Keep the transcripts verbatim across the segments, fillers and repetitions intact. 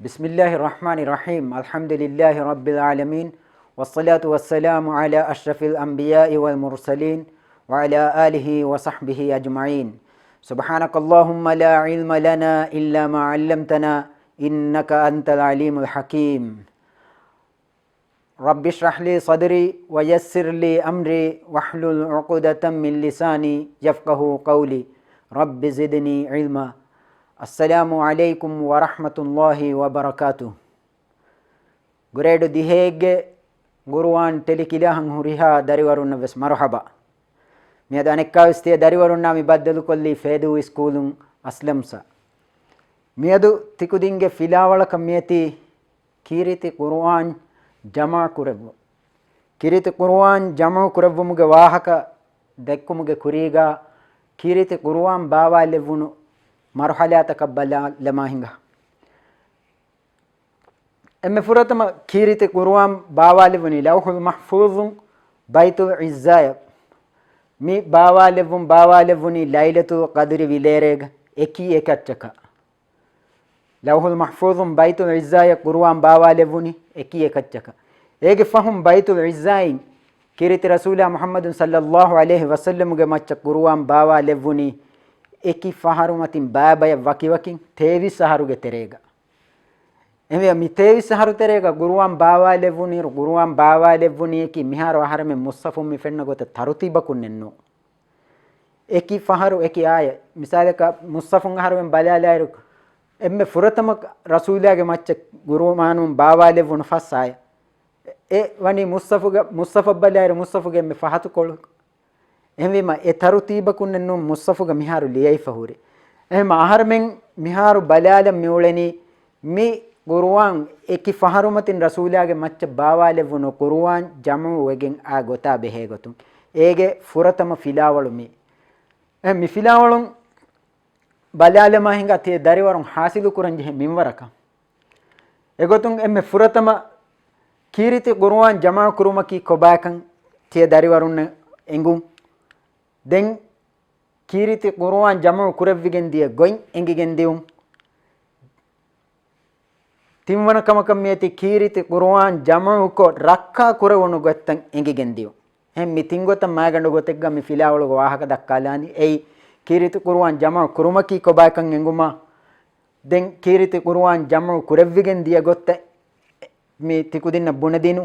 بسم الله الرحمن الرحيم. الحمد لله رب العالمين. والصلاة والسلام على أشرف الأنبياء والمرسلين وعلى آله وصحبه أجمعين. سبحانك اللهم لا علم لنا إلا ما علمتنا إنك أنت العليم الحكيم. رب اشرح لي صدري ويسر لي أمري واحلل عقدة من لساني يفقهوا قولي. رب زدني علما. السلام عليكم ورحمة الله وبركاته. ގްރޭޑް ދިހައެއްގެ ގުރުއާން ޓެލިކިލާހަށް ހުރިހާ ދަރިވަރުންނަށް ވެސް މަރުޙަބާ. މިއަދު އަނެއްކާވެސް ތިޔަ ދަރިވަރުންނާ މި ބައްދަލުކޮށްލީ ފޭދޫ ސްކޫލުން އަސްލަމް ސާ. މިއަދު ތިކުދިންގެ ފިލާވަޅަކަށް މިއަތީ ކީރިތި ޤުރުއާން ޖަމާ ކުރެއްވުން. ކީރިތި ޤުރުއާން ޖަމު ކުރެއްވުމުގެ ވާހަކަ ދެއްކުމުގެ ކުރީގާ، ކީރިތި ޤުރުއާން ބާވާލެއްވުނު މަރުޙަލާތަކަށް ބަލާލަމާ ހިނގާ. އެންމެ ފުރަތަމަ ކީރިތި ޤުރުއާން ބާވާލެއްވުނީ ލައުޙުލް މަޙްފޫޒުން ބައިތުލް ޢިއްޒާޔަށް. މި ބާވާލެއްވުން ބާވާލެއްވުނީ ލައިލަތުލް ޤަދްރި ވިލޭރޭގަ އެކި އެކައްޗަކަށް. ލައުޙުލް މަޙްފޫޒުން ބައިތުލް ޢިއްޒާޔަށް ޤުރުއާން ބާވާލެއްވުނީ އެކި އެކައްޗަކަށް. އޭގެ ފަހުން ބައިތުލް ޢިއްޒާއިން ކީރިތި ރަސޫލާ މުޙައްމަދު ޞައްލައްލާހު ޢަލައިހި ވަސައްލަމުގެ މައްޗަށް ޤުރުއާން ބާވާލެއްވުނީ އެކި ފަހަރު މަތިން ބައިބަޔަށް ވަކިވަކިން ތޭވީސް އަހަރުގެ ތެރޭގަ. އެހެންވެ، މި ތޭވީސް އަހަރު ތެރޭގަ ޤުރުއާން ބާވާލެއްވުނީ، ޤުރުއާން ބާވާލެއްވުނީކީ މިހާރު އަހަރެމެން މުޞްޙަފުން މި ފެންނަ ގޮތަށް ތަރުތީބަކުންނެއްނު. އެކި ފަހަރު އެކި އާޔަތް. މިސާލަކަށް މުޞްޙަފުން އަހަރުމެން ބަލާލާއިރު، އެންމެ ފުރަތަމަ ރަސޫލާގެ މައްޗަށް ޤުރުއާނުން ބާވާލެއްވުނު ފަސް އާޔަތް. އެ ވަނީ މުޞްޙަފުގަ، މުޞްޙަފަށް ބަލާއިރު މުޞްޙަފުގެ އެންމެ ފަހަތު ކޮޅު. އެހެންވީމަ، އެ ތަރުތީބަކުންނެއްނު މުޞްޙަފުގަ މިހާރު ލިޔައިފަ ހުރި. އެހެންމަ އަހަރެމެން މިހާރު ބަލާލަން މިއުޅެނީ، މި ޤުރުއާން އެކި ފަހަރުމަތިން ރަސޫލާގެ މައްޗަށް ބާވާލެއްވުނު ޤުރުއާން ޖަމު ވެގެން އާ ގޮތާ ބެހޭގޮތުން. އޭގެ ފުރަތަމަ ފިލާވަޅު މި. އެ މި ފިލާވަޅުން ބަލާލަމާ ހިނގާ ތިޔަ ދަރިވަރުން ޙާޞިލު ކުރަން ޖެހޭ މިންވަރަކަށް. އެގޮތުން އެންމެ ފުރަތަމަ ކީރިތި ޤުރުއާން ޖަމާ ކުރުމަކީ ކޮބާކަން ތިޔަ ދަރިވަރުންނަށް އެނގުން. ދެން ކީރިތި ޤުރުއާން ޖަމު ކުރެއްވިގެން ދިޔަ ގޮތް އެނގިގެން ދިއުން. ތިންވަނަ ކަމަކަށް މިއޮތީ ކީރިތި ޤުރުއާން ޖަމުކޮށް ރައްކާ ކުރެވުނު ގޮތްތައް އެނގިގެން ދިއުން. އެހެން މި ތިން ގޮތަށް މާގަނޑު ގޮތެއްގަ މި ފިލާވަޅުގެ ވާހަކަ ދައްކާލާނީ. އެއީ، ކީރިތި ޤުރުއާން ޖަމު ކުރުމަކީ ކޮބާކަން އެނގުމާ، ދެން ކީރިތި ޤުރުއާން ޖަމު ކުރެއްވިގެން ދިޔަ ގޮތްތައް މި ތިކުދިންނަށް ބުނެދިނު.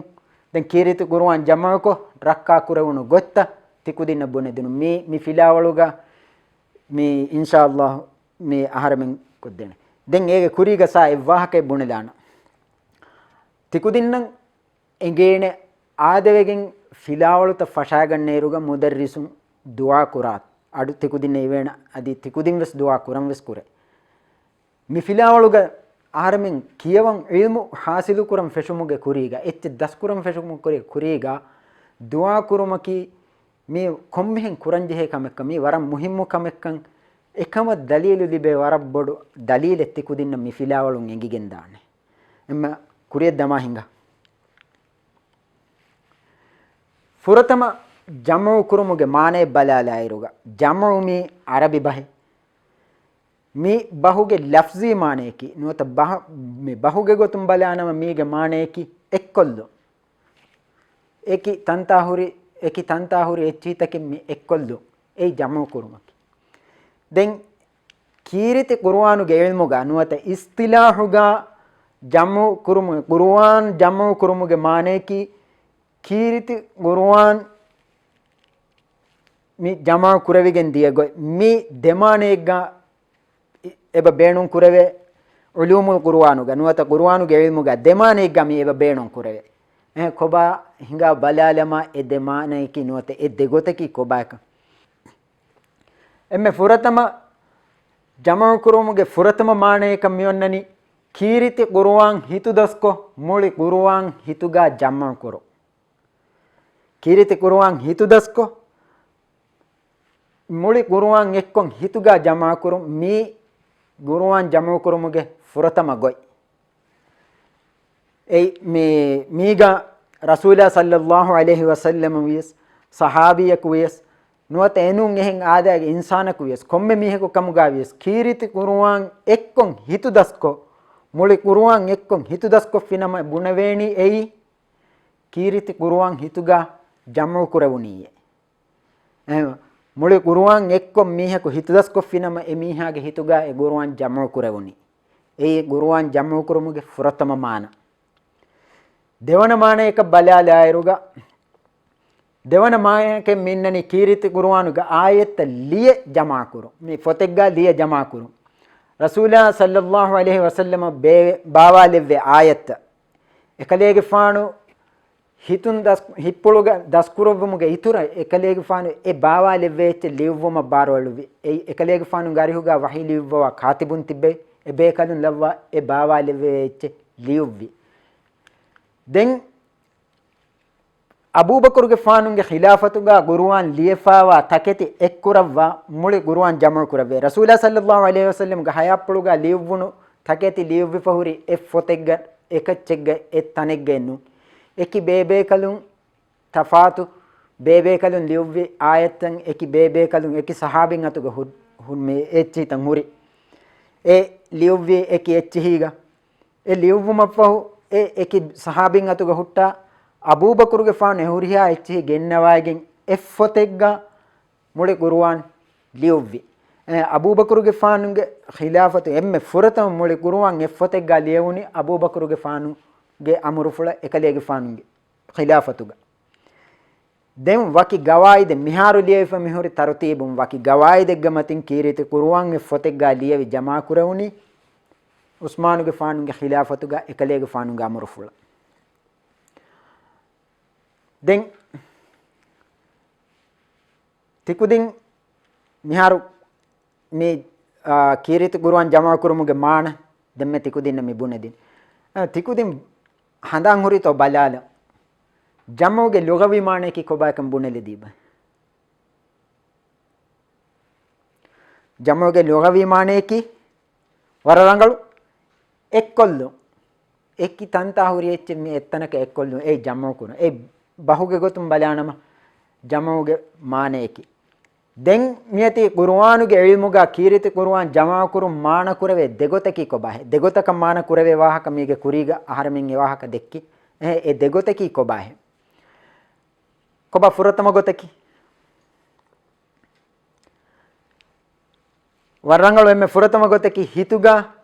ދެން ކީރިތި ޤުރުއާން ޖަމުކޮށް ރައްކާ ކުރެވުނު ގޮތްތައް ތިކުދިންނަށް ބުނެދިނު. މި، މި ފިލާވަޅުގަ މި އިންޝާﷲ މި އަހަރެމެން ކޮށްދޭނެ. ދެން އޭގެ ކުރީގަ ސާ އެއްވާހަކައެއް ބުނެލާނަން. ތިކުދިންނަށް އެނގޭނެ އާދެވެގެން ފިލާވަޅުތައް ފަށާގަންނައިރުގަ މުދައްރިސުން ދުޢާ ކުރާ. އަޑު ތިކުދިންނަށް އިވޭނެ އަދި ތިކުދިން ވެސް ދުޢާ ކުރަން ވެސް ކުރޭ. މި ފިލާވަޅުގަ އަހަރެމެން ކިޔަވަން ޢިލްމު ޙާޞިލުކުރަން ފެށުމުގެ ކުރީގަ، އެއްޗެއް ދަސްކުރަން ފެށުމުގެ ކުރީ، ކުރީގަ ދުޢާ ކުރުމަކީ މީ ކޮންމެހެން ކުރަންޖެހޭ ކަމެއްކަން، މީ ވަރަށް މުހިއްމު ކަމެއްކަން، އެކަމަށް ދަލީލު ލިބޭ ވަރަށް ބޮޑު ދަލީލެއް ތިކުދިންނަށް މި ފިލާވަޅުން އެނގިގެންދާނެ. އެންމެ ކުރިޔަށް ދަމާ ހިނގާ. ފުރަތަމަ ޖަމު ކުރުމުގެ މާނައެއް ބަލާލާއިރުގަ، ޖަމު މީ ޢަރަބި ބަހެއް. މި ބަހުގެ ލަފްޒީ މާނަޔަކީ، ނުވަތަ ބަހަ-، މި ބަހުގެ ގޮތުން ބަލާނަމަ މީގެ މާނަޔަކީ އެއްކޮށްލުން. އެކި ތަންތާ ހުރި، އެކި ތަންތާ ހުރި އެއްޗިހިތަކެއް މި އެއްކޮށްލުން. އެއީ ޖަމު ކުރުމަކީ. ދެން ކީރިތި ޤުރުއާނުގެ ޢިލްމުގަ ނުވަތަ އިޞްޠިލާޙުގަ ޖަމު ކުރުމު، ޤުރުއާން ޖަމު ކުރުމުގެ މާނަޔަކީ ކީރިތި ޤުރުއާން މި ޖަމާ ކުރެވިގެން ދިޔަ ގޮތް. މި ދެމާނައެއްގަ އެބަ ބޭނުން ކުރެވޭ ޢުލޫމުލް ޤުރުއާނުގަ ނުވަތަ ޤުރުއާނުގެ ޢިލްމުގަ ދެމާނައެއްގަ މި އެބަ ބޭނުން ކުރެވޭ. އެހެން ކޮބާ ހިނގާ ބަލާލަމާ އެ ދެމާނަޔަކީ ނުވަތަ އެ ދެގޮތަކީ ކޮބާކަން. އެންމެ ފުރަތަމަ ޖަމު ކުރުމުގެ ފުރަތަމަ މާނަޔަކަށް މިއޮންނަނީ ކީރިތި ޤުރުއާން ހިތުދަސްކޮށް މުޅި ޤުރުއާން ހިތުގަ ޖަމު ކުރުން. ކީރިތި ޤުރުއާން ހިތުދަސްކޮށް، މުޅި ޤުރުއާން އެއްކޮށް ހިތުގަ ޖަމާކުރުން، މީ ޤުރުއާން ޖަމުކުރުމުގެ ފުރަތަމަ ގޮތް. އެއީ، މި، މީގަ ރަސޫލާ ޞައްލައްލާހު ޢަލައިހި ވަސައްލަމަ ވިޔަސް، ޞަޙާބީއަކު ވިޔަސް، ނުވަތަ އެނޫން އެހެން އާދައިގެ އިންސާނަކު ވިޔަސް، ކޮންމެ މީހަކު ކަމުގަ ވިޔަސް، ކީރިތި ޤުރުއާން އެއްކޮށް ހިތުދަސްކޮށް، މުޅި ޤުރުއާން އެއްކޮށް ހިތުދަސްކޮށްފިނަމަ ބުނެވޭނީ އެއީ، ކީރިތި ޤުރުއާން ހިތުގަ ޖަމްޢު ކުރެވުނީއޭ. އެހެން، މުޅި ޤުރުއާން އެއްކޮށް މީހަކު ހިތުދަސްކޮށްފިނަމަ އެ މީހާގެ ހިތުގަ އެ ޤުރުއާން ޖަމްޢު ކުރެވުނީ. އެއީ ޤުރުއާން ޖަމްޢު ކުރުމުގެ ފުރަތަމަ މާނަ. ދެވަނަ މާނަޔަކަށް ބަލާލާއިރުގަ، ދެވަނަ މާނަޔަކަށް މި އިންނަނީ ކީރިތި ޤުރުއާނުގެ އާޔަތްތައް ލިޔެ ޖަމާކުރުން. މި ފޮތެއްގަ ލިޔެ ޖަމާކުރުން. ރަސޫލާ ޞައްލައްލާހު ޢަލައިހި ވަސައްލަމަ ބޭ-، ބާވާލެއްވޭ އާޔަތްތައް. އެކަލޭގެފާނު ހިތުން ދަސް-، ހިތްޕުޅުގަ ދަސްކުރެއްވުމުގެ އިތުރަށް އެކަލޭގެފާނު އެ ބާވާލެއްވޭ އެއްޗެއް ލިޔުއްވުމަށް ބާރުއެޅުއްވި. އެއީ އެކަލޭގެފާނުގެ އަރިހުގަ ވަޙީ ލިޔުއްވަވާ ކާތިބުން ތިއްބެވި. އެބޭކަލުން ލައްވާ އެ ބާވާލެއްވޭ އެއްޗެއް ލިޔުއްވި. ދެން އަބޫބަކުރުގެފާނުގެ ޚިލާފަތުގަ ޤުރުއާން ލިޔެފާވާ ތަކެތި އެއްކުރައްވާ މުޅި ޤުރުއާން ޖަމްޢު ކުރެއްވި. ރަސޫލާ ޞައްލައްލާހު ޢަލައިހި ވަސައްލަމްގެ ޙަޔާތްޕުޅުގަ ލިޔުއްވުނު ތަކެތި ލިޔުއްވިފަ ހުރި އެއް ފޮތެއްގަ، އެކައްޗެއްގަ، އެއް ތަނެއްގައެއް ނޫން. އެކި ބޭބޭކަލުން ތަފާތު ބޭބޭކަލުން ލިޔުއްވި އާޔަތްތައް އެކި ބޭބޭކަލުން އެކި ޞަޙާބީން އަތުގަ ހު-، ހު-، މި އެއްޗިހިތައް ހުރި. އެ ލިޔުއްވި އެކި އެއްޗިހީގަ. އެ ލިޔުއްވުމަށްފަހު އެ އެކި ޞަޙާބީން އަތުގަ ހުއްޓާ އަބޫބަކުރުގެފާނު އެ ހުރިހާ އެއްޗިހި ގެންނަވައިގެން އެއް ފޮތެއްގަ މުޅި ޤުރުއާން ލިޔުއްވި. އެ، އަބޫބަކުރުގެފާނުގެ ޚިލާފަތު އެންމެ ފުރަތަމަ މުޅި ޤުރުއާން އެއް ފޮތެއްގަ ލިޔެވުނީ އަބޫބަކުރުގެފާނުގެ އަމުރުފުޅަށް އެކަލޭގެފާނުގެ ޚިލާފަތުގަ. ދެން ވަކި ގަވާއިދެއް މިހާރު ލިޔެވިފަ މިހުރި ތަރުތީބުން ވަކި ގަވާއިދެއްގެ މަތިން ކީރިތި ޤުރުއާން އެއް ފޮތެއްގަ ލިޔެވި ޖަމާކުރެވުނީ ޢުސްމާނުގެފާނުގެ ޚިލާފަތުގަ އެކަލޭގެފާނުގެ އަމުރުފުޅަށް. ދެން ތިކުދިން މިހާރު މި، އާ، ކީރިތި ޤުރުއާން ޖަމާކުރުމުގެ މާނަ ދެންމެ ތިކުދިންނަށް މި ބުނެދިން. އާ، ތިކުދިން ހަނދާން ހުރިތޯ ބަލާލަ. ޖަމްޢުގެ ލުޣަވީ މާނަޔަކީ ކޮބާކަން ބުނެލެދީބަ. ޖަމްޢުގެ ލުޣަވީ މާނަޔަކީ ވަރަށް ރަނގަޅު އެއްކޮށްލުން. އެކި ތަންތާ ހުރި އެއްޗެއް މި އެއްތަނަކަށް އެއްކޮށްލުން. އެއީ ޖަމްޢު ކުރުން. އެ ބަހުގެ ގޮތުން ބަލާނަމަ ޖަމްޢުގެ މާނަޔަކީ. ދެން މިއޮތީ ޤުރުއާނުގެ ޢިލްމުގަ ކީރިތި ޤުރުއާން ޖަމާކުރުން މާނަކުރެވޭ ދެގޮތަކީ ކޮބާހޭ؟ ދެގޮތަކަށް މާނަކުރެވޭ ވާހަކަ މީގެ ކުރީގަ އަހަރެމެން އެ ވާހަކަ ދެއްކި. އެ، އެ ދެގޮތަކީ ކޮބާހޭ؟ ކޮބާ ފުރަތަމަ ގޮތަކީ؟ ވަރަށް ރަނގަޅު އެންމެ ފުރަތަމަ ގޮތަކީ ހިތުގަ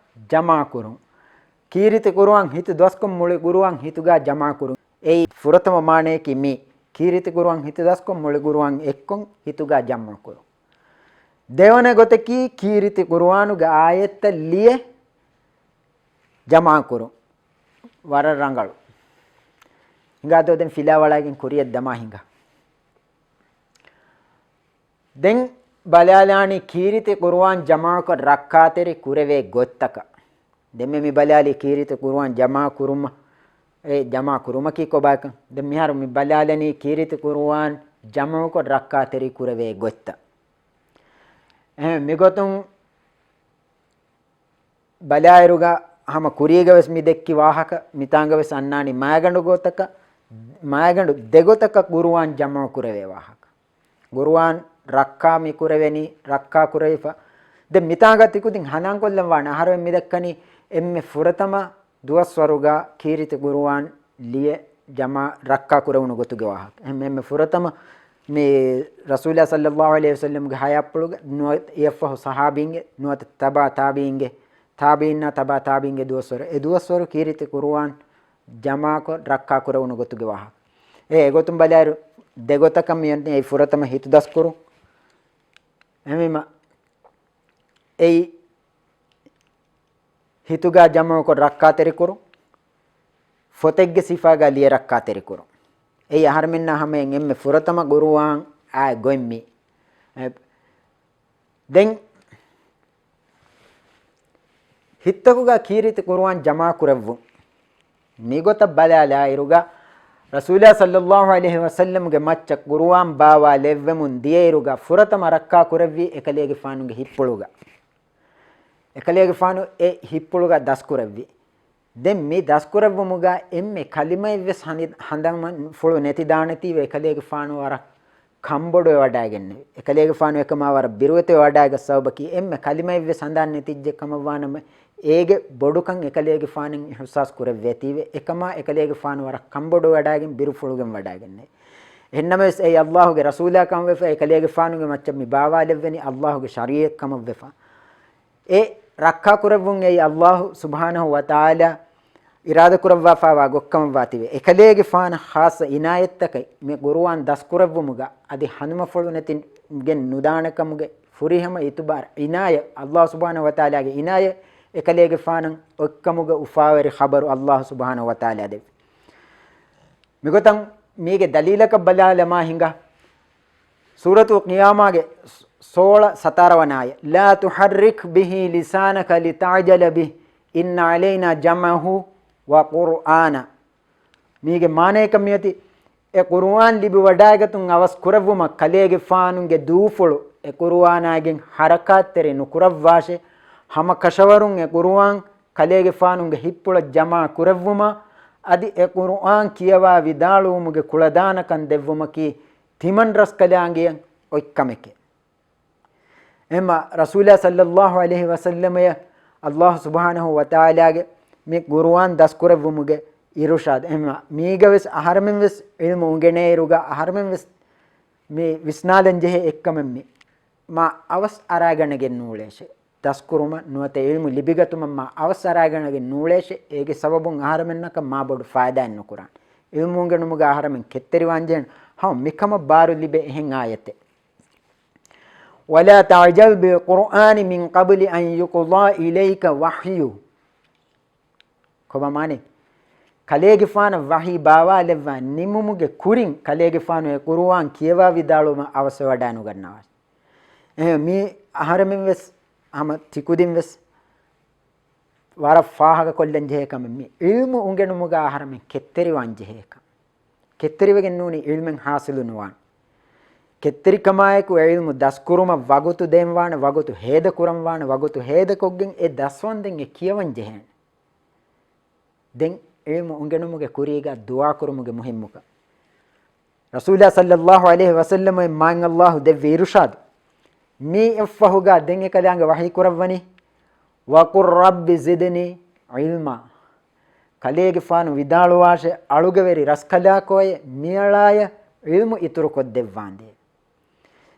ޖަމާކުރުން. ކީރިތި ޤުރުއާން ހިތު ދަސްކޮށް މުޅި ޤުރުއާން ހިތުގަ ޖަމާކުރުން. އެއީ ފުރަތަމަ މާނަޔަކީ މީ. ކީރިތި ޤުރުއާން ހިތު ދަސްކޮށް މުޅި ޤުރުއާން އެއްކޮށް ހިތުގަ ޖަމްޢު ކުރުން. ދެވަނަ ގޮތަކީ ކީރިތި ޤުރުއާނުގެ އާޔަތްތައް ލިޔެ ޖަމާކުރުން. ވަރަށް ރަނގަޅު. ހިނގާދޯ ދެން ފިލާވަޅައިގެން ކުރިއަށް ދަމާ ހިނގާ. ދެން ބަލާލާނީ ކީރިތި ޤުރުއާން ޖަމާކޮށް ރައްކާތެރި ކުރެވޭ ގޮތްތަކަށް. ދެންމެ މި ބަލާލީ ކީރިތި ޤުރުއާން ޖަމާ ކުރުމަށް، އެ ޖަމާ ކުރުމަކީ ކޮބާކަން. ދެން މިހާރު މި ބަލާލަނީ ކީރިތި ޤުރުއާން ޖަމާކޮށް ރައްކާތެރި ކުރެވޭ ގޮތްތައް. އެހެން މިގޮތުން ބަލާއިރުގަ ހަމަ ކުރީގަވެސް މި ދެއްކި ވާހަކަ، މިތާނގަވެސް އަންނާނީ މައިގަނޑު ގޮތަކަށް، މައިގަނޑު ދެގޮތަކަށް ޤުރުއާން ޖަމާ ކުރެވޭ ވާހަކަ. ޤުރުއާން ރައްކާ މި ކުރެވެނީ، ރައްކާ ކުރެވިފަ. ދެން މިތާނގަ ތިކުދިން ހަނދާންކޮށްލަން ވާނެ، އަހަރެން މި ދައްކަނީ އެންމެ ފުރަތަމަ ދުވަސްވަރުގަ ކީރިތި ޤުރުއާން ލިޔެ ޖަމާ ރައްކާ ކުރެވުނު ގޮތުގެ ވާހަކަ. އެހެން އެންމެ ފުރަތަމަ މި ރަސޫލާ ޞައްލައްލާހު ޢަލައިހި ވަސައްލަމްގެ ޙަޔާތްޕުޅުގަ ނުވަތަ އެއަށްފަހު ޞަޙާބީންގެ ނުވަތަ ތަބާ ތާބީންގެ، ތާބީންނާ ތަބާ ތާބީންގެ ދުވަސްވަރު، އެ ދުވަސްވަރު ކީރިތި ޤުރުއާން ޖަމާކޮށް ރައްކާ ކުރެވުނު ގޮތުގެ ވާހަކަ. އެ އެގޮތުން ބަލާއިރު ދެގޮތަކަށް މި އޮންނަ އެއީ ފުރަތަމަ ހިތުދަސްކުރުން. އެހެންވީމަ އެއީ ހިތުގަ ޖަމްޢުކޮށް ރައްކާތެރިކުރުން، ފޮތެއްގެ ސިފާގަ ލިޔެ ރައްކާތެރިކުރުން. އެއީ އަހަރެމެންނާ ހަމަޔަށް އެންމެ ފުރަތަމަ ޤުރުއާން އާ ގޮތް މި. އެ، ދެން ހިތްތަކުގަ ކީރިތި ޤުރުއާން ޖަމާކުރެއްވުން. މިގޮތަށް ބަލާލާއިރުގަ، ރަސޫލާ ޞައްލައްލާހު ޢަލައިހި ވަސައްލަމްގެ މައްޗަށް ޤުރުއާން ބާވާލެއްވެމުން ދިޔައިރުގަ ފުރަތަމަ ރައްކާ ކުރެއްވީ އެކަލޭގެފާނުގެ ހިތްޕުޅުގަ. އެކަލޭގެފާނު އެ ހިތްޕުޅުގަ ދަސްކުރެއްވި. ދެން މި ދަސްކުރެއްވުމުގަ އެންމެ ކަލިމައެއްވެސް ހަނި-، ހަނދާންފުޅު ނެތިދާނެތީވެ އެކަލޭގެފާނު ވަރަށް ކަންބޮޑުވެވަޑައިގެންނެވި. އެކަލޭގެފާނު އެކަމާ ވަރަށް ބިރުވެތިވެވަޑައިގަތް ސަބަބަކީ އެންމެ ކަލިމައެއްވެސް ހަނދާން ނެތިއްޖެ ކަމަށްވާނަމަ އޭގެ ބޮޑުކަން އެކަލޭގެފާނު އިޙްސާސް ކުރެއްވޭތީވެ، އެކަމާ އެކަލޭގެފާނު ވަރަށް ކަންބޮޑުވެވަޑައިގެން ބިރުފުޅުގެން ވަޑައިގެންނެވި. އެހެންނަމަވެސް އެއީ ﷲ ގެ ރަސޫލާ ކަމަށްވެފަ އެކަލޭގެފާނުގެ މައްޗަށް މި ބާވާލެއްވެނީ ﷲ ގެ ޝަރީޢަތް ކަމަށްވެފަ. އެ ރައްކާކުރެއްވުން އެއީ ﷲ ސުބްޙާނަހޫ ވަތަޢާލާ އިރާދަކުރައްވާފައިވާ ގޮތްކަމަށްވާތީވެ، އެކަލޭގެފާނަށް ޚާއްޞަ އިނާޔަތްތަކެއް މި ޤުރުއާން ދަސްކުރެއްވުމުގަ އަދި ހަނދުމަފުޅު ނެތިގެން ނުދާނެކަމުގެ ފުރިހަމަ އިތުބާރު އިނާޔަތް، ﷲ ސުބްޙާނަހޫ ވަތަޢާލާގެ އިނާޔަތް އެކަލޭގެފާނަށް އޮތްކަމުގެ އުފާވެރި ޚަބަރު ﷲ ސުބްޙާނަހޫ ވަތަޢާލާ ދެއްވި. މިގޮތަށް މީގެ ދަލީލަކަށް ބަލާލަމާ ހިނގާ، ސޫރަތުލް ޤިޔާމާގެ ސޯޅަ ސަތާރަ ވަނަ އާޔަތް، لا تحرك به لسانك لتعجل به إن علينا جمعه وقرآنه. މީގެ މާނަޔަކަށް މިއޮތީ، އެ ޤުރުއާން ލިބިވަޑައިގަތުން އަވަސް ކުރެއްވުމަށް ކަލޭގެފާނުގެ ދޫފުޅު އެ ޤުރުއާނާގެން ޙަރަކާތްތެރި ނުކުރައްވާށޭ، ހަމަ ކަށަވަރުން އެ ޤުރުއާން ކަލޭގެފާނުގެ ހިތްޕުޅަށް ޖަމާ ކުރެއްވުމަށް، އަދި އެ ޤުރުއާން ކިޔަވާ ވިދާޅުވުމުގެ ކުޅަދާނަކަން ދެއްވުމަކީ ތިމަން ރަސްކަލާނގެއަށް އޮތް ކަމެކޭ. އެހެންމަ ރަސޫލާ ޞައްލައްލާހު ޢަލައިހި ވަސައްލަމަޔަށް ﷲ ސުބްޙާނަހޫ ވަތަޢާލާގެ މި ޤުރުއާން ދަސްކުރެއްވުމުގެ އިރުޝާދު. އެހެންމަ މީގަވެސް އަހަރެމެންވެސް ޢިލްމު އުނގެނޭއިރުގަ އަހަރެމެންވެސް މި ވިސްނާލަން ޖެހޭ އެއްކަމެއް މި. މާ އަވަސް އަރާގަނެގެން ނޫޅޭށެ. ދަސްކުރުމަށް ނުވަތަ ޢިލްމު ލިބިގަތުމަށް މާ އަވަސް އަރާގަނެގެން ނޫޅޭށެ. އޭގެ ސަބަބުން އަހަރެމެންނަކަށް މާ ބޮޑު ފައިދާއެއް ނުކުރާނެ. ޢިލްމު އުނގެނުމުގަ އަހަރެމެން ކެތްތެރިވާންޖެހޭނެ. ހަމަ މިކަމަށް ބާރު ލިބޭ އެހެން އާޔަތެއް. ولا تعجل بالقرآن من قبل أن يقضى إليك وحيه. ކޮބާ މާނަ؟ ކަލޭގެފާނަށް ވަޙީ ބާވާލެއްވާ ނިމުމުގެ ކުރިން ކަލޭގެފާނު އެ ޤުރުއާން ކިޔަވާ ވިދާޅުވުމަށް އަވަސްވެވަޑައިނުގަންނަވާށޭ. އެހެން މީ އަހަރެމެން ވެސް ހަމަ ތިކުދިން ވެސް ވަރަށް ފާހަގަކޮށްލަން ޖެހޭ ކަމެއް މީ. ޢިލްމު އުނގެނުމުގަ އަހަރެމެން ކެތްތެރިވާން ޖެހޭ ކަމެއް. ކެތްތެރިވެގެން ނޫނީ ޢިލްމެއް ޙާޞިލު ނުވާން. ކެތްތެރިކަމާއެކު އެ ޢިލްމު ދަސްކުރުމަށް ވަގުތު ދޭންވާނެ، ވަގުތު ހޭދަކުރަންވާނެ، ވަގުތު ހޭދަކޮށްގެން އެ ދަސްވަންދެން އެ ކިޔަވަން ޖެހޭނެ. ދެން ޢިލްމު އުނގެނުމުގެ ކުރީގަ ދުޢާކުރުމުގެ މުހިއްމުކަން. ރަސޫލާ ޞައްލައްލާހު ޢަލައިހި ވަސައްލަމަށް މާތް ﷲ ދެއްވި އިރުޝާދު. މީ އެއްފަހުގަ ދެން އެކަލާނގެ ވަޙީ ކުރައްވަނީ، وقل رب زدني علما. ކަލޭގެފާނު ވިދާޅުވާށޭ، އަޅުގެވެރި ރަސްކަލާކޯއެ، މިއަޅާޔަށް ޢިލްމު އިތުރުކޮށްދެއްވާނދޭ.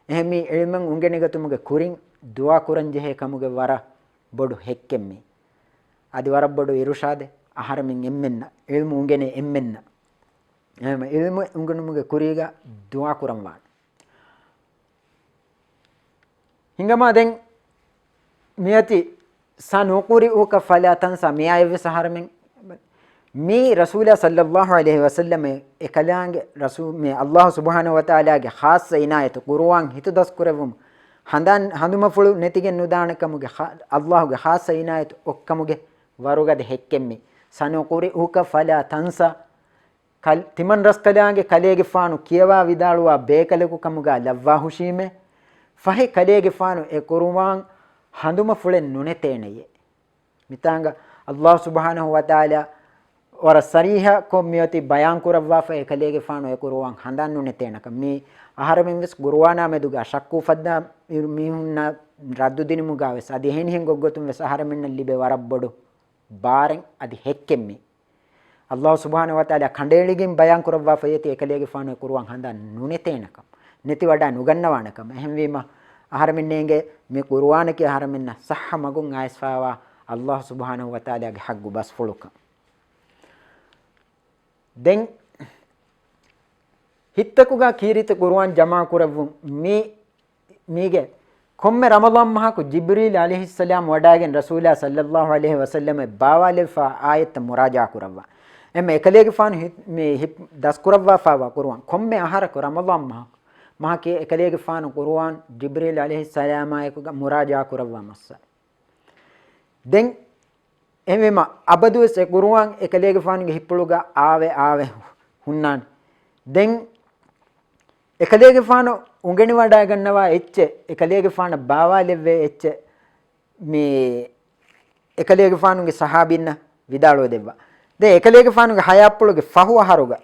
އެހެން މީ ޢިލްމެއް އުނގެނިގަތުމުގެ ކުރިން ދުޢާ ކުރަންޖެހޭ ކަމުގެ ވަރަށް ބޮޑު ޙައްޤެއް މީ. އަދި ވަރަށް ބޮޑު އިރުޝާދެއް އަހަރެމެން އެންމެންނަށް، ޢިލްމު އުނގެނޭ އެންމެންނަށް. އެހެން ޢިލްމު އުނގެނުމުގެ ކުރީގަ ދުޢާ ކުރަން ވާނެ. ހިނގަމާ ދެން މިއޮތީ سنقرئك فلا تنسى މިއާޔަށްވެސް އަހަރެމެން މީ ރަސޫލާ ޞައްލައްލާހު ޢަލައިހި ވަސައްލަމަ އެކަލާނގެ ރަސޫ-، މި ﷲ ސުބްޙާނަހޫ ވަތަޢާލާގެ ޚާއްޞަ އިނާޔަތު ޤުރުއާން ހިތުދަސްކުރެއްވުމު ހަނދާން ހަނދުމަފުޅު ނެތިގެން ނުދާނެކަމުގެ ޚާ-، ﷲ ގެ ޚާއްޞަ އިނާޔަތު އޮއްކަމުގެ ވަރުގަދަ ޙައްޤެއް މީ. سنقرئك فلا تنسى. ކަލް-، ތިމަން ރަސްކަލާނގެ ކަލޭގެފާނު ކިޔަވާ ވިދާޅުވާ ބޭކަލަކު ކަމުގަ ލައްވާ ހުށީމޭ. ފަހެ ކަލޭގެފާނު އެ ޤުރުއާން ހަނދުމަފުޅެއް ނުނެތޭނެޔޭ. މިތާނގަ ﷲ ސުބްޙާނަހޫ ވަތަޢާލާ ވަރަށް ޞަރީޙަކޮށް މިއޮތީ ބަޔާން ކުރައްވާފަ އެކަލޭގެފާނު އެ ޤުރުއާން ހަނދާން ނުނެތޭނެކަން. މީ އަހަރެމެން ވެސް ޤުރުއާނާ މެދުގަ ޝައްކު އުފައްދާ މީ-، މީހުންނަށް ރައްދު ދިނުމުގަ ވެސް އަދި އެހެނިހެން ގޮތްގޮތުން ވެސް އަހަރެމެންނަށް ލިބޭ ވަރަށް ބޮޑު ބާރެއް އަދި ޙައްޤެއް މީ. ﷲ ސުބްޙާނަހޫ ވަތަޢާލާ ކަނޑައެޅިގެން ބަޔާން ކުރައްވާފައި އޮތީ އެކަލޭގެފާނު އެ ޤުރުއާން ހަނދާން ނުނެތޭނެކަން، ނެތިވަޑައި ނުގަންނަވާނެކަން. އެހެންވީމަ އަހަރެމެންނޭނގެ މި ޤުރުއާނަކީ އަހަރެމެންނަށް ޞައްޙަ މަގުން އައިސްފައިވާ ﷲ ސުބްޙާނަހޫ ވަތަޢާލާގެ ޙައްޤު ބަސްފުޅުކަން. ދެން ހިތްތަކުގަ ކީރިތި ޤުރުއާން ޖަމާކުރެއްވުން މީ މީގެ ކޮންމެ ރަމަޟާން މަހަކު ޖިބްރީލް ޢަލައިހިއްސަލާމް ވަޑައިގެން ރަސޫލާ ޞައްލައްލާހު ޢަލައިހި ވަސައްލަމަށް ބާވާލެވިފާ އާޔަތްތައް މުރާޖަޢާ ކުރައްވާ. އެންމެ އެކަލޭގެފާނު ހި-، މި ހި-، ދަސްކުރައްވާފާވާ ޤުރުއާން ކޮންމެ އަހަރަކު ރަމަޟާން މަހަކު، މަހަކީ އެކަލޭގެފާނު ޤުރުއާން ޖިބްރީލް ޢަލައިހިއްސަލާމާއެކުގަ މުރާޖަޢާ ކުރައްވާ މައްސަ. ދެން އެހެންވީމަ، އަބަދުވެސް އެ ޤުރުއާން އެކަލޭގެފާނުގެ ހިތްޕުޅުގަ އާވެ އާވެ ހުންނާނެ. ދެން އެކަލޭގެފާނު އުނގެނިވަޑައިގަންނަވާ އެއްޗެއް، އެކަލޭގެފާނަށް ބާވާލެއްވޭ އެއްޗެއް، މި އެކަލޭގެފާނުގެ ޞަޙާބީންނަށް ވިދާޅުވެދެއްވާ. ދެން އެކަލޭގެފާނުގެ ޙަޔާތްޕުޅުގެ ފަހު އަހަރުގަ،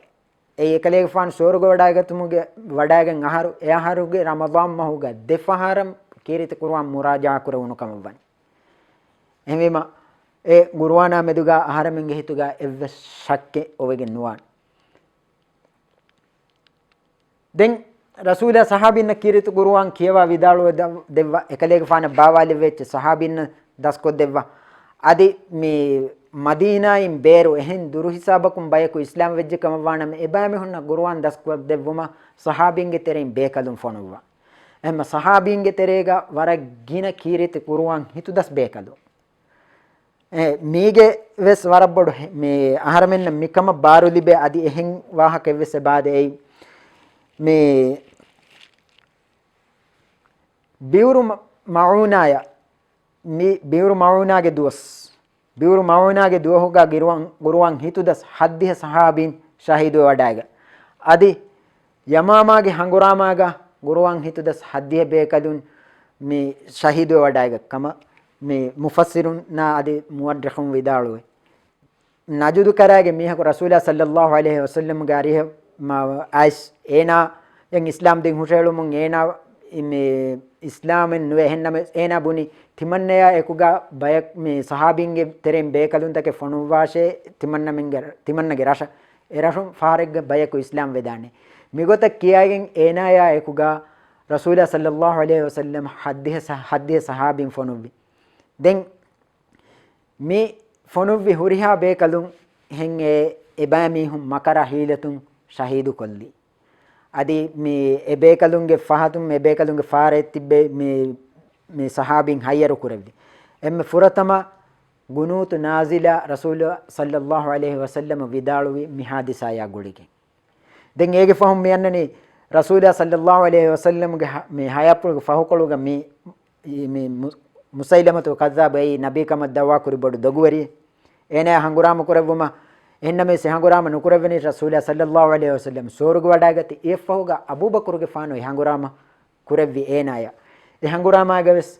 އެއީ އެކަލޭގެފާނު ސުވަރުގެ ވަޑައިގަތުމުގެ ވަޑައިގެން އަހަރު، އެ އަހަރުގެ ރަމަޟާން މަހުގަ ދެފަހަރަށް ކީރިތި ޤުރުއާން މުރާޖަޢާ ކުރެވުނު ކަމަށް ވަނީ. އެހެންވީމަ، އެ ގުރުއާނާ މެދުގަ އަހަރެމެންގެ ހިތުގަ އެއްވެސް ޝައްކެއް އޮވެގެން ނުވާނެ. ދެން ރަސޫލާ ޞަޙާބީންނަށް ކީރިތި ގުރުއާން ކިޔަވާ ވިދާޅުވެ ދަ-، ދެއްވާ، އެކަލޭގެފާނަށް ބާވާލެއްވި އެއްޗެއް ޞަޙާބީންނަށް ދަސްކޮށްދެއްވާ. އަދި މި މަދީނާއިން ބޭރު އެހެން ދުރު ހިސާބަކުން ބަޔަކު އިސްލާމް ވެއްޖެ ކަމަށް ވާނަމަ، އެބައިމީހުންނަށް ގުރުއާން ދަސްކޮށްދެއްވުމަށް ޞަޙާބީންގެ ތެރެއިން ބޭކަލުން ފޮނުއްވާ. އެހެންމަ ޞަޙާބީންގެ ތެރޭގަ ވަރަށް ގިނަ ކީރިތި ގުރުއާން ހިތުދަސް ބޭކަލުން. އެ، މީގެ ވެސް ވަރަށް ބޮޑު ހެ-، މި އަހަރެމެންނަށް މިކަމަށް ބާރު ލިބޭ އަދި އެހެން ވާހަކަ އެއްވެސް އެބާދެ އެއީ. މި ބިއުރު މަ-، މަޢޫނާޔަ، މި ބިއުރު މަޢޫނާގެ ދުވަސް، ބިއުރު މަޢޫނާގެ ދުވަހުގަ ގިރުވަން-، ގުރުއާން ހިތުދަސް ހައްދިހަ ޞަޙާބީން ޝަހީދުވެވަޑައިގަ. އަދި ޔަމާމާގެ ހަނގުރާމާގަ ގުރުއާން ހިތުދަސް ހައްދިހަ ބޭކަލުން މި ޝަހީދުވެވަޑައިގަ ކަމަށް މި މުފައްސިރުންނާ އަދި މުއައްރިޚުން ވިދާޅުވޭ. ނަޖުދު ކަރާގެ މީހަކު ރަސޫލާ ޞައްލައްލާހު ޢަލައިހި ވަސައްލަމްގެ އަރިހަށް މާ އައިސް، އޭނާ ދެން އިސްލާމް ދީން ހުށައެޅުމުން އޭނާ މި އިސްލާމެއް ނުވެ، އެހެންނަމަވެސް އޭނާ ބުނި، ތިމަންނަޔާ އެކުގަ ބަޔަކު މި ޞަޙާބީންގެ ތެރެއިން ބޭކަލުންތަކެއް ފޮނުއްވާށޭ، ތިމަންނަމެންގެ، ތިމަންނަގެ ރަށަށް. އެ ރަށުން ފަހަރެއްގަ ބަޔަކު އިސްލާމް ވެދާނެ. މިގޮތަށް ކިޔައިގެން އޭނާޔާ އެކުގަ ރަސޫލާ ޞައްލައްލާހު ޢަލައިހި ވަސައްލަމް ހައްދިހަ ޞަ-، ހައްދިހަ ޞަޙާބީން ފޮނުއްވި. ދެން މި ފޮނުއްވި ހުރިހާ ބޭކަލުން ހެން އެ އެބައިމީހުން މަކަރާ ހީލަތުން ޝަހީދުކޮށްލި. އަދި މި އެބޭކަލުންގެ ފަހަތުން އެބޭކަލުންގެ ފާރައެއް ތިއްބެ މި، މި ޞަޙާބީން ހައްޔަރު ކުރެއްވި. އެންމެ ފުރަތަމަ ގުނޫތު ނާޒިލާ ރަސޫލު ޞައްލައްލާހު ޢަލައިހި ވަސައްލަމަ ވިދާޅުވި މި ހާދިސާޔާ ގުޅިގެން. ދެން އޭގެ ފަހުން މި އަންނަނީ ރަސޫލާ ޞައްލައްލާހު ޢަލައިހި ވަސައްލަމުގެ ހަ-، މި ހަޔާތްޕުޅުގެ ފަހުކޮޅުގަ މި، މި މު-، މުސައިލަމަތު ކައްޒާބު އެއީ ނަބީކަމަށް ދަޢުވާ ކުރި ބޮޑު ދޮގުވެރިއެއް. އޭނާޔާ ހަނގުރާމަ ކުރެއްވުމަށް، އެހެންނަމަވެސް އެ ހަނގުރާމަ ނުކުރެއްވެނީ ރަސޫލާ ޞައްލައްލާހު ޢަލައިހި ވަސައްލަމް ސޯރުގަ ވަޑައިގަތީ. އެއަށްފަހުގަ އަބޫބަކުރުގެފާނު އެ ހަނގުރާމަ ކުރެއްވި އޭނާޔަށް. އެ ހަނގުރާމާގަވެސް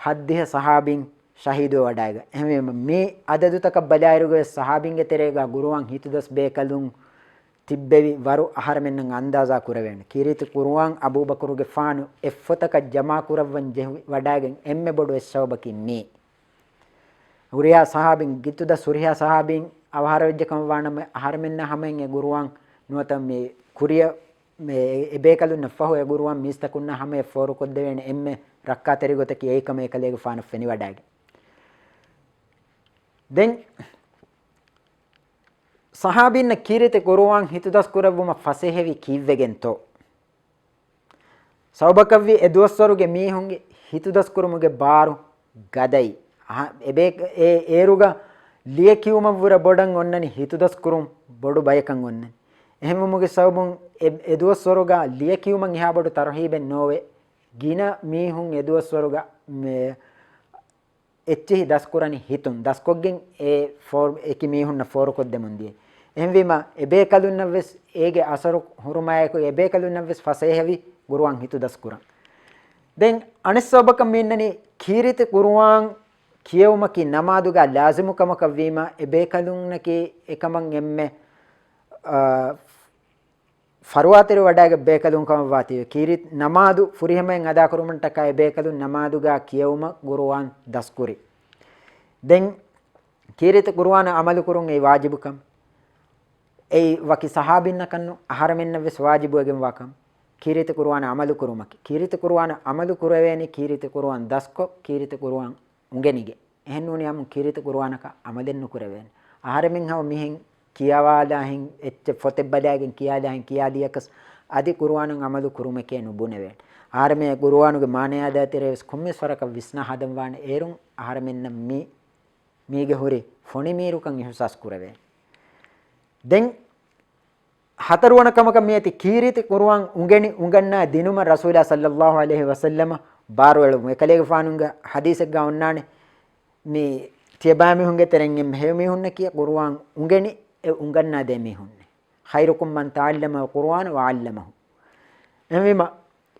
ހައްދިހަ ޞަޙާބީން ޝަހީދުވެވަޑައިގަ. އެހެންވީމަ، މި އަދަދުތަކަށް ބަލާއިރުގަވެސް ޞަޙާބީންގެ ތެރޭގަ ގުރުއާން ހިތުދަސް ބޭކަލުން ތިއްބެވި ވަރު އަހަރެމެންނަށް އަންދާޒާ ކުރެވޭނެ. ކީރިތި ޤުރުއާން އަބޫބަކުރުގެފާނު އެއްފޮތަކަށް ޖަމާކުރައްވަން ޖެހި ވަޑައިގެން އެންމެ ބޮޑު އެއް ސަބަބަކީ މީ. ހުރިހާ ޞަޙާބީން، ގިތުދަސް ހުރިހާ ޞަޙާބީން އަވަހާރަވެއްޖެ ކަމަށް ވާނަމަ، އަހަރެމެންނަށް ހަމައިން އެ ގުރުއާން ނުވަތަ މި ކުރިއަށް މި އެ، އެބޭކަލުންނަށް ފަހު އެ ގުރުއާން މީސްތަކުންނަށް ހަމަޔަށް ފޯރުކޮށްދެވޭނެ އެންމެ ރައްކާތެރި ގޮތަކީ އެއީ ކަމަށް އެކަލޭގެފާނަށް ފެނިވަޑައިގެން. ދެން ޞަޙާބީންނަށް ކީރިތި ޤުރުއާން ހިތުދަސްކުރެއްވުމަށް ފަސޭހަވީ ކީއްވެގެންތޯ؟ ސަބަބަކަށްވީ އެ ދުވަސްވަރުގެ މީހުންގެ ހިތުދަސްކުރުމުގެ ބާރު ގަދައި. އަހަ، އެބޭ-، އެ އޭރުގަ ލިޔެކިޔުމަށްވުރެ ބޮޑަށް އޮންނަނީ ހިތުދަސްކުރުން ބޮޑު ބަޔަކަށް އޮންނަނީ. އެހެންވުމުގެ ސަބަބުން އެ، އެ ދުވަސްވަރުގަ ލިޔެކިޔުމަށް އެހާ ބޮޑު ތަރުހީބެއް ނޯވެ. ގިނަ މީހުން އެ ދުވަސްވަރުގަ މެ-، އެއްޗިހި ދަސްކުރަނީ ހިތުން ދަސްކޮށްގެން އެ ފޯ-، އެކި މީހުންނަށް ފޯރުކޮށްދެމުން ދިޔަ. އެހެންވީމަ، އެ ބޭކަލުންނަށްވެސް އޭގެ އަސަރު ހުރުމާއެކު އެ ބޭކަލުންނަށްވެސް ފަސޭހަވި ގުރުއާން ހިތުދަސްކުރަން. ދެން އަނެއް ސަބަބަކަށް މިއަންނަނީ ކީރިތި ގުރުއާން ކިޔެވުމަކީ ނަމާދުގަ ލާޒިމު ކަމަކަށް ވީމަ، އެ ބޭކަލުންނަކީ އެކަމަށް އެންމެ، އާ، ފަރުވާތެރި ވަޑައިގަތް ބޭކަލުން ކަމަށް ވާތީވެ. ކީރިތި ނަމާދު ފުރިހަމައިން އަދާކުރުމަށްޓަކާ އެ ބޭކަލުން ނަމާދުގަ ކިޔެވުމަށް ގުރުއާން ދަސްކުރި. ދެން ކީރިތި ގުރުއާނަށް އަމަލުކުރުން އެއީ ވާޖިބުކަން. އެއީ ވަކި ޞަޙާބީންނަކަށްނު، އަހަރެމެންނަށްވެސް ވާޖިބުވެގެންވާ ކަން. ކީރިތި ގުރުއާނަށް އަމަލުކުރުމަކީ، ކީރިތި ގުރުއާނަށް އަމަލު ކުރެވޭނީ ކީރިތި ގުރުއާން ދަސްކޮށް، ކީރިތި ގުރުއާން އުނގެނިގެން. އެހެންނޫނީ އަމު ކީރިތި ގުރުއާނަކަށް އަމަލެއް ނުކުރެވޭނެ. އަހަރެމެން ހަމަ މިހެން ކިޔަވާލާހެން، އެއްޗެއް ފޮތެއް ބަލައިގެން ކިޔާލާހެން ކިޔާލިޔަކަސް އަދި ގުރުއާނަށް އަމަލު ކުރުމެކޭ ނުބުނެވޭނެ. އަހަރެމެން ގުރުއާނުގެ މާނަޔާ ދޭތެރޭވެސް ކޮންމެސް ވަރަކަށް ވިސްނާ ހަދަން ވާނެ. އޭރުން އަހަރެމެންނަށް މި، މީގެ ހުރި ފޮނިމީރުކަން އިހުސާސް ކުރެވޭނެ. ދެން ހަތަރުވަނަ ކަމަކަށް މިއޮތީ ކީރިތި ގުރުއާން އުނގެނި އުނގަންނާ ދިނުމަށް ރަސޫލާ ޞައްލައްލާހު ޢަލައިހި ވަސައްލަމަ ބާރުއެޅުމު. އެކަލޭގެފާނުގެ ޙަދީޘެއްގަ އޮންނާނެ، މި ތިޔަބައިމީހުންގެ ތެރެއިން އެންމެ ހެޔޮމީހުންނަކީ ގުރުއާން އުނގެނި އެ އުނގަންނާދޭ މީހުންނޭ. خيركم من تعلم القرآن وعلمه. އެހެންވީމަ،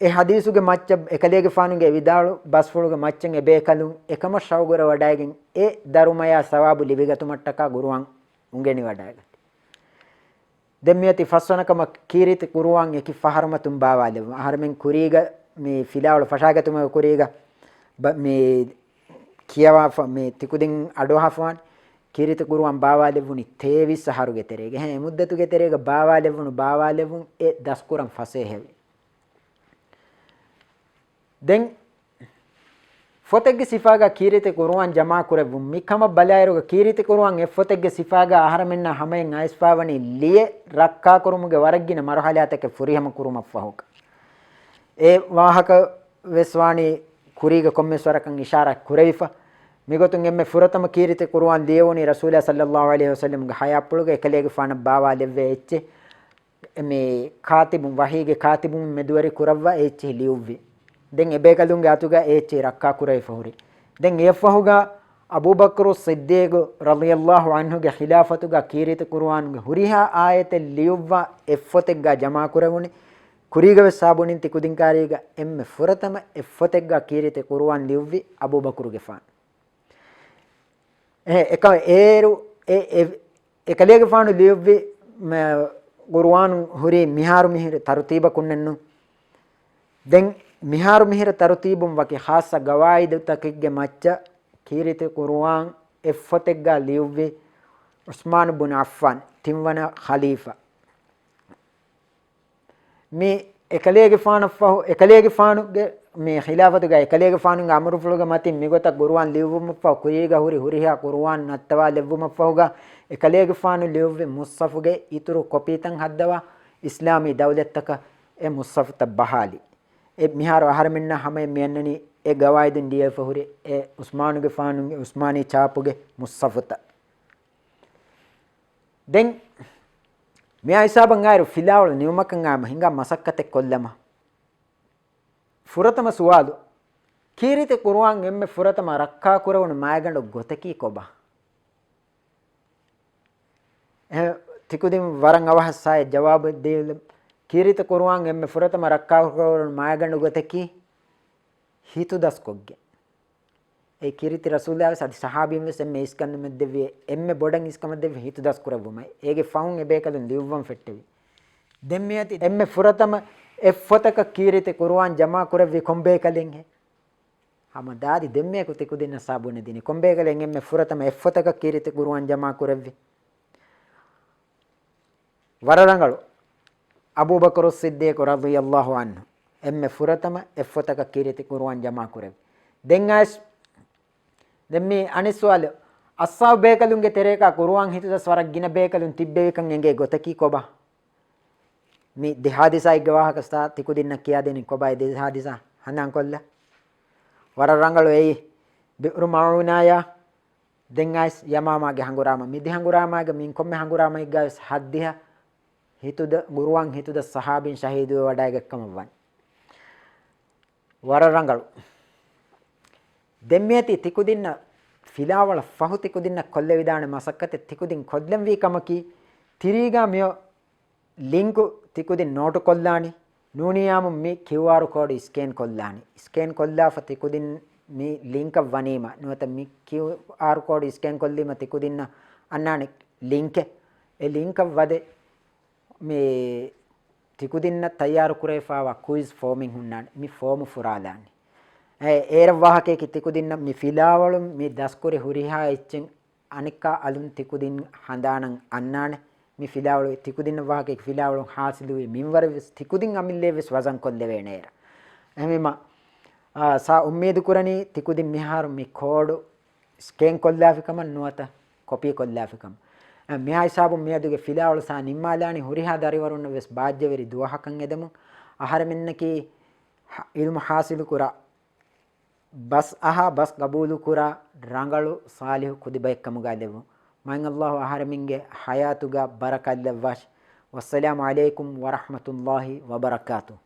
އެ ޙަދީޘުގެ މައްޗަށް އެކަލޭގެފާނުގެ ވިދާޅު ބަސްފުޅުގެ މައްޗަށް އެބޭކަލުން އެކަމަށް ޝައުގުވެވަޑައިގެން އެ ދަރުމަޔާ ސަވާބު ލިބިގަތުމަށްޓަކާ ގުރުއާން އުނގެނިވަޑައިގަތީ. ދެން މިއޮތީ ފަސްވަނަ ކަމަށް ކީރިތި ގުރުއާން އެކި ފަހަރު މަތުން ބާވާލެއްވުން. އަހަރެމެން ކުރީގަ މި ފިލާވަޅު ފަށާގަތުމުގެ ކުރީގަ ބަ-، މި ކިޔަވާފަ-، މި ތިކުދިން އަޑުއަހާފަވާނެ. ކީރިތި ޤުރުއާން ބާވާލެއްވުނީ ތޭވީސް އަހަރުގެ ތެރޭގަ. އެހެން އެ މުއްދަތުގެ ތެރޭގަ ބާވާލެއްވުނު ބާވާލެއްވުން އެ ދަސްކުރަން ފަސޭހަވި. ދެން ފޮތެއްގެ ސިފާގަ ކީރިތި ޤުރުއާން ޖަމާކުރެއްވުން. މިކަމަށް ބަލާއިރުގަ ކީރިތި ޤުރުއާން އެއް ފޮތެއްގެ ސިފާގަ އަހަރެމެންނާ ހަމައިން އައިސްފާވަނީ ލިޔެ ރައްކާކުރުމުގެ ވަރަށްގިނަ މަރުޙަލާތަކެއް ފުރިހަމަ ކުރުމަށްފަހުގަ. އެ ވާހަކަ ވެސް ވާނީ ކުރީގަ ކޮންމެސް ވަރަކަށް އިޝާރާތް ކުރެވިފަ. މިގޮތުން އެންމެ ފުރަތަމަ ކީރިތި ޤުރުއާން ލިޔެވުނީ ރަސޫލާ ޞައްލައްލާހު ޢަލައިހި ވަސައްލަމްގެ ޙަޔާތްޕުޅުގަ އެކަލޭގެފާނަށް ބާވާލެއްވޭ އެއްޗެއް. މި ކާތިބުން، ވަޙީގެ ކާތިބުން މެދުވެރި ކުރައްވާ އެ އެއްޗެހި ލިޔުއްވި. ދެން އެބޭކަލުންގެ އަތުގަ އެ އެއްޗެހި ރައްކާ ކުރެވިފަ ހުރި. ދެން އެއަށްފަހުގަ އަބޫބަކުރު ޞިއްދީޤު ރަޟިޔައްލާހު ޢަންހުގެ ޚިލާފަތުގަ ކީރިތި ޤުރުއާނުގެ ހުރިހާ އާޔަތެއް ލިޔުއްވާ އެއް ފޮތެއްގަ ޖަމާކުރެވުނީ. ކުރީގަވެސް ސާބުނިން ތިކުދިން ކާރީގަ އެންމެ ފުރަތަމަ އެއް ފޮތެއްގަ ކީރިތި ޤުރުއާން ލިޔުއްވި އަބޫބަކުރުގެފާނު. އެ، އެކަ-، އޭރު އެ، އެ، އެކަލޭގެފާނު ލިޔުއްވި، މެ، ޤުރުއާނު ހުރީ މިހާރު މިހިރަ ތަރުތީބަކުންނެއްނު. ދެން މިހާރު މިހިރަ ތަރުތީބުން ވަކި ޚާއްޞަ ގަވާއިދުތަކެއްގެ މައްޗަށް ކީރިތި ޤުރުއާން އެއް ފޮތެއްގަ ލިޔުއްވި ޢުސްމާނު ބުނު ޢައްފާން، ތިންވަނަ ޚަލީފާ. މި އެކަލޭގެފާނަށްފަހު، އެކަލޭގެފާނުގެ މި ޚިލާފަތުގަ އެކަލޭގެފާނުގެ އަމުރުފުޅުގެ މަތިން މިގޮތަށް ޤުރުއާން ލިޔުއްވުމަށްފަހު ކުރީގަ ހުރި ހުރިހާ ޤުރުއާން ނައްތަވާލެއްވުމަށްފަހުގަ އެކަލޭގެފާނު ލިޔުއްވި މުޞްޙަފުގެ އިތުރު ކޮޕީތައް ހައްދަވާ އިސްލާމީ ދައުލަތްތަކަށް އެ މުޞްޙަފުތައް ބަހާލި. އެ މިހާރު އަހަރެމެންނަށް ހަމައެއް މިއަންނަނީ އެ ގަވާއިދުން ލިޔެފަ ހުރި އެ ޢުސްމާނުގެފާނުގެ، ޢުސްމާނީ ޗާޕުގެ މުޞްޙަފުތައް. ދެން މިއާ ހިސާބަށް އާއިރު ފިލާވަޅު ނިމުމަކަށް އާމަ ހިނގާ މަސައްކަތެއް ކޮށްލަމާ. ފުރަތަމަ ސުވާލު، ކީރިތި ޤުރުއާން އެންމެ ފުރަތަމަ ރައްކާކުރެވުނު މައިގަނޑު ގޮތަކީ ކޮބާ؟ އެ، ތިކުދިން ވަރަށް އަވަހަށް ސާއެއް ޖަވާބެއް ދީލަ، ކީރިތި ޤުރުއާން އެންމެ ފުރަތަމަ ރައްކާކުރެވުނު މައިގަނޑު ގޮތަކީ ހިތުދަސްކޮށްގެން. އެ ކީރިތި ރަސޫލާ ވެސް އަދި ޞަޙާބީން ވެސް އެންމެ އިސްކަންނަމެއް ދެއްވި، އެންމެ ބޮޑަށް އިސްކަމެއް ދެއްވި ހިތުދަސްކުރެއްވުމަށް. އޭގެ ފަހުން އެބޭކަލުން ލިޔުއްވަން ފެއްޓެވި. ދެން މިއޮތީ އެންމެ ފުރަތަމަ އެއް ފޮތަކަށް ކީރިތި ޤުރުއާން ޖަމާކުރެއްވީ ކޮންބޭކަލެއްހޭ؟ ހަމަ ދާދި ދެންމެއަކު ތިކުދިންނަށް ސާބުނެދިނީ. ކޮންބޭކަލެއް އެންމެ ފުރަތަމަ އެއް ފޮތަކަށް ކީރިތި ޤުރުއާން ޖަމާކުރެއްވި؟ ވަރަށް ރަނގަޅު. އަބޫބަކުރު ޞިއްދީޤު ރަޟިޔައްލާހު ޢަންހު އެންމެ ފުރަތަމަ އެއް ފޮތަކަށް ކީރިތި ޤުރުއާން ޖަމާކުރެވި. ދެން އައިސް، ދެން މި އަނެއް ސުވާލު، އަޞްޙާބު ބޭކަލުންގެ ތެރޭގަ ޤުރުއާން ހިތުދަސް ވަރަށް ގިނަ ބޭކަލުން ތިއްބެވިކަން އެނގޭ ގޮތަކީ ކޮބާ؟ މި ދެ ޙާދިސާއެއްގެ ވާހަކަ ސާ ތިކުދިންނަށް ކިޔާދޭނީ ކޮބާ އެ ދެ ޙާދިސާ ހަނދާންކޮށްލަ؟ ވަރަށް ރަނގަޅު އެއީ. ބިއުރު މަޢޫނާޔާ ދެން އައިސް ޔަމާމާގެ ހަނގުރާމަ. މި ދެ ހަނގުރާމާގެ މިން ކޮންމެ ހަނގުރާމައެއްގަ ވެސް ހައްދިހަ ހިތުދަ-، ޤުރުއާން ހިތުދަސް ޞަޙާބީން ޝަހީދުވެވަޑައިގަތްކަމަށް ވަން. ވަރަށް ރަނގަޅު. ދެން މިއޮތީ ތިކުދިންނަށް ފިލާވަޅަށް ފަހު ތިކުދިންނަށް ކޮށްލެވިދާނެ މަސައްކަތެއް. ތިކުދިން ކޮށްލަންވީ ކަމަކީ، ތިރީގާ މިއޮ ލިންކު ތިކުދިން ނޯޓު ކޮށްލާނީ. ނޫނީއާމު މި ކިއުއާރު ކޯޑު ސްކޭން ކޮށްލާނީ. ސްކޭން ކޮށްލާފަ ތިކުދިން މި ލިންކަށް ވަނީމަ، ނުވަތަ މި ކިއުއާރު ކޯޑު ސްކޭން ކޮށްލީމަ ތިކުދިންނަށް އަންނާނެ ލިންކެއް. އެ ލިންކަށް ވަދެ މި ތިކުދިންނަށް ތައްޔާރު ކުރެވިފާވާ ކުއިޒް ފޯމެއް ހުންނާނެ. މި ފޯމު ފުރާލާނީ. އެ، އޭރަށް ވާހަކައަކީ ތިކުދިންނަށް މި ފިލާވަޅުން މި ދަސްކުރި ހުރިހާ އެއްޗެއް އަނެއްކާ އަލުން ތިކުދިން ހަނދާނަށް އަންނާނެ. މި ފިލާވަޅު ތިކުދިންނަށް ވާހަކައަކީ ފިލާވަޅުން ހާސިލުވި މިންވަރެއް ވެސް ތިކުދިން އަމިއްލައަށް ވެސް ވަޒަން ކޮށްލެވޭނެ އޭރަށް. އެހެންވީމަ، އާ، ސާ އުއްމީދު ކުރަނީ ތިކުދިން މިހާރު މި ކޯޑު ސްކޭން ކޮށްލާފިކަމަށް ނުވަތަ ކޮޕީ ކޮށްލާފިކަމަށް. އަ، މިހާ ހިސާބުން މިއަދުގެ ފިލާވަޅު ސާ ނިންމާލާނީ. ހުރިހާ ދަރިވަރުންނަށް ވެސް ބާއްޖަވެރި ދުވަހަކަށް އެދެމުން އަހަރެމެންނަކީ ހަ-، އިލްމު ހާސިލު ކުރާ، ބަސް އަހާ، ބަސް ގަބޫލު ކުރާ ރަނގަޅު ޞާލިޙު ކުދިބައެއްކަމުގަ ލެއްވުން. މާތް ﷲ އަހަރެމެންގެ ޙަޔާތުގަ ބަރަކާތް ލައްވާށި. ވައްސަލާމު ޢަލައިކުމް ވަރަޙްމަތުﷲ ވަބަރަކާތުހު.